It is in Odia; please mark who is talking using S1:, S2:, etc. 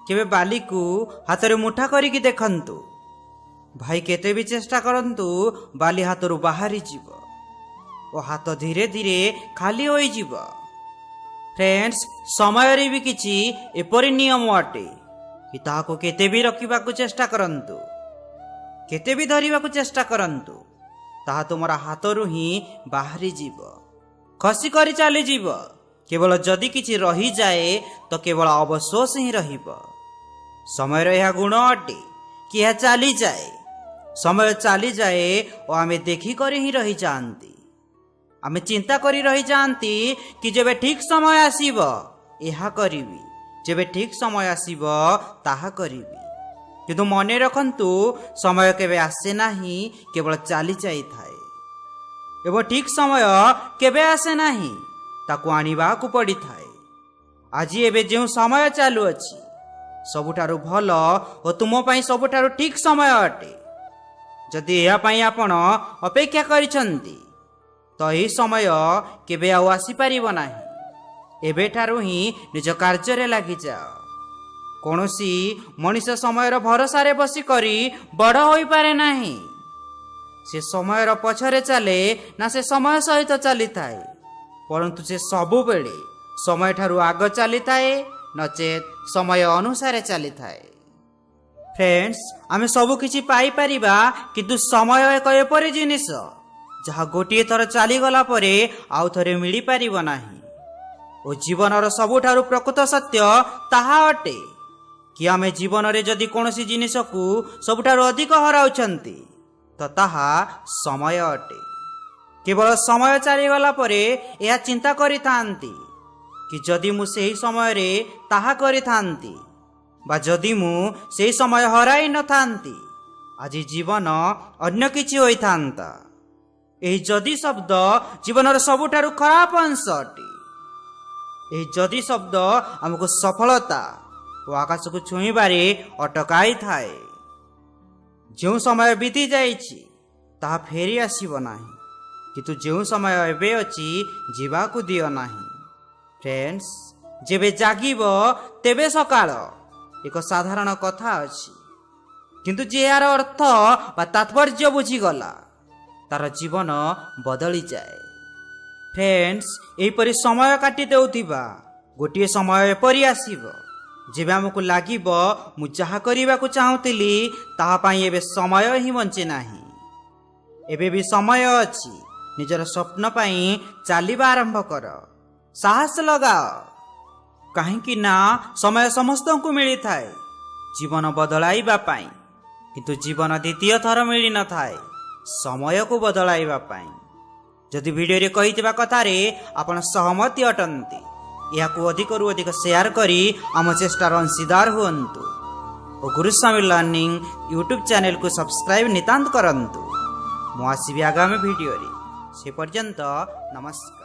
S1: କେବେ ବାଲିକୁ ହାତରେ ମୁଠା କରିକି ଦେଖନ୍ତୁ ଭାଇ, କେତେ ବି ଚେଷ୍ଟା କରନ୍ତୁ, ବାଲି ହାତରୁ ବାହାରିଯିବ ଓ ହାତ ଧୀରେ ଧୀରେ ଖାଲି ହୋଇଯିବ। ଫ୍ରେଣ୍ଡସ୍, ସମୟରେ ବି କିଛି ଏପରି ନିୟମ ଅଟେ କି ତାହାକୁ କେତେ ବି ରଖିବାକୁ ଚେଷ୍ଟା କରନ୍ତୁ, କେତେ ବି ଧରିବାକୁ ଚେଷ୍ଟା କରନ୍ତୁ, ତାହା ତୁମର ହାତରୁ ହିଁ ବାହାରିଯିବ, ଖସି କରି ଚାଲିଯିବ। କେବଳ ଯଦି କିଛି ରହିଯାଏ ତ କେବଳ ଅବଶୋଷ ହିଁ ରହିବ। ସମୟର ଏହା ଗୁଣ ଅଟେ କି ଏହା ଚାଲିଯାଏ। ସମୟ ଚାଲିଯାଏ ଓ ଆମେ ଦେଖିକରି ହିଁ ରହିଯାଆନ୍ତି। ଆମେ ଚିନ୍ତା କରି ରହିଯାଆନ୍ତି କି ଯେବେ ଠିକ୍ ସମୟ ଆସିବ ଏହା କରିବି, ଯେବେ ଠିକ୍ ସମୟ ଆସିବ ତାହା କରିବି। କିନ୍ତୁ ମନେ ରଖନ୍ତୁ, ସମୟ କେବେ ଆସେ ନାହିଁ, କେବଳ ଚାଲି ଯାଇଥାଏ ଏବଂ ଠିକ୍ ସମୟ କେବେ ଆସେ ନାହିଁ, ତାକୁ ଆଣିବାକୁ ପଡ଼ିଥାଏ। ଆଜି ଏବେ ଯେଉଁ ସମୟ ଚାଲୁଅଛି, ସବୁଠାରୁ ଭଲ ଓ ତୁମ ପାଇଁ ସବୁଠାରୁ ଠିକ୍ ସମୟ ଅଟେ। ଯଦି ଏହା ପାଇଁ ଆପଣ ଅପେକ୍ଷା କରିଛନ୍ତି ତ ଏହି ସମୟ କେବେ ଆଉ ଆସିପାରିବ ନାହିଁ। ଏବେଠାରୁ ହିଁ ନିଜ କାର୍ଯ୍ୟରେ ଲାଗିଯାଅ। କୌଣସି ମଣିଷ ସମୟର ଭରସାରେ ବସିକରି ବଡ଼ ହୋଇପାରେ ନାହିଁ। ସେ ସମୟର ପଛରେ ଚାଲେ ନା ସେ ସମୟ ସହିତ ଚାଲିଥାଏ, ପରନ୍ତୁ ସେ ସବୁବେଳେ ସମୟଠାରୁ ଆଗ ଚାଲିଥାଏ, ନଚେତ୍ ସମୟ ଅନୁସାରେ ଚାଲିଥାଏ। ଫ୍ରେଣ୍ଡସ୍, ଆମେ ସବୁ କିଛି ପାଇପାରିବା, କିନ୍ତୁ ସମୟ ଏକ ଏପରି ଜିନିଷ ଯାହା ଗୋଟିଏ ଥର ଚାଲିଗଲା ପରେ ଆଉ ଥରେ ମିଳିପାରିବ ନାହିଁ। ଓ ଜୀବନର ସବୁଠାରୁ ପ୍ରକୃତ ସତ୍ୟ ତାହା ଅଟେ କି ଆମେ ଜୀବନରେ ଯଦି କୌଣସି ଜିନିଷକୁ ସବୁଠାରୁ ଅଧିକ ହରାଉଛନ୍ତି ତ ତାହା ସମୟ ଅଟେ। କେବଳ ସମୟ ଚାଲିଗଲା ପରେ ଏହା ଚିନ୍ତା କରିଥାନ୍ତି କି ଯଦି ମୁଁ ସେହି ସମୟରେ ତାହା କରିଥାନ୍ତି ବା ଯଦି ମୁଁ ସେହି ସମୟ ହରାଇ ନଥାନ୍ତି, ଆଜି ଜୀବନ ଅନ୍ୟ କିଛି ହୋଇଥାନ୍ତା। ଏହି ଯଦି ଶବ୍ଦ ଜୀବନର ସବୁଠାରୁ ଖରାପ ଅଂଶ ଅଟେ। ଏହି ଯଦି ଶବ୍ଦ ଆମକୁ ସଫଳତା ଓ ଆକାଶକୁ ଛୁଇଁବାରେ ଅଟକାଇଥାଏ। ଯେଉଁ ସମୟ ବିତି ଯାଇଛି ତାହା ଫେରି ଆସିବ ନାହିଁ, କିନ୍ତୁ ଯେଉଁ ସମୟ ଏବେ ଅଛି, ଯିବାକୁ ଦିଅ ନାହିଁ। ଫ୍ରେଣ୍ଡସ୍, ଯେବେ ଜାଗିବ ତେବେ ସକାଳ, ଏକ ସାଧାରଣ କଥା ଅଛି, କିନ୍ତୁ ଯିଏ ଏହାର ଅର୍ଥ ବା ତାତ୍ପର୍ଯ୍ୟ ବୁଝିଗଲା, ତାର ଜୀବନ ବଦଳିଯାଏ। ଫ୍ରେଣ୍ଡସ୍, ଏହିପରି ସମୟ କାଟି ଦେଉଥିବା ଗୋଟିଏ ସମୟ ଏପରି ଆସିବ ଯେବେ ଆମକୁ ଲାଗିବ, ମୁଁ ଯାହା କରିବାକୁ ଚାହୁଁଥିଲି ତାହା ପାଇଁ ଏବେ ସମୟ ହିଁ ବଞ୍ଚେ ନାହିଁ। ଏବେ ବି ସମୟ ଅଛି, ନିଜର ସ୍ୱପ୍ନ ପାଇଁ ଚାଲିବା ଆରମ୍ଭ କର, ସାହସ ଲଗାଅ। କାହିଁକି ନା ସମୟ ସମସ୍ତଙ୍କୁ ମିଳିଥାଏ ଜୀବନ ବଦଳାଇବା ପାଇଁ, କିନ୍ତୁ ଜୀବନ ଦ୍ୱିତୀୟ ଥର ମିଳିନଥାଏ ସମୟକୁ ବଦଳାଇବା ପାଇଁ। ଯଦି ଭିଡ଼ିଓରେ କହିଥିବା କଥାରେ ଆପଣ ସହମତି ଅଟନ୍ତି, ଏହାକୁ ଅଧିକରୁ ଅଧିକ ସେୟାର କରି ଆମ ଚେଷ୍ଟାର ଅଂଶୀଦାର ହୁଅନ୍ତୁ ଓ ଗୁରୁସ୍ୱାମୀ ଲର୍ଣ୍ଣିଂ ୟୁଟ୍ୟୁବ୍ ଚ୍ୟାନେଲକୁ ସବସ୍କ୍ରାଇବ୍ ନିତାନ୍ତ କରନ୍ତୁ। ମୁଁ ଆସିବି ଆଗାମୀ ଭିଡ଼ିଓରେ, ସେ ପର୍ଯ୍ୟନ୍ତ ନମସ୍କାର।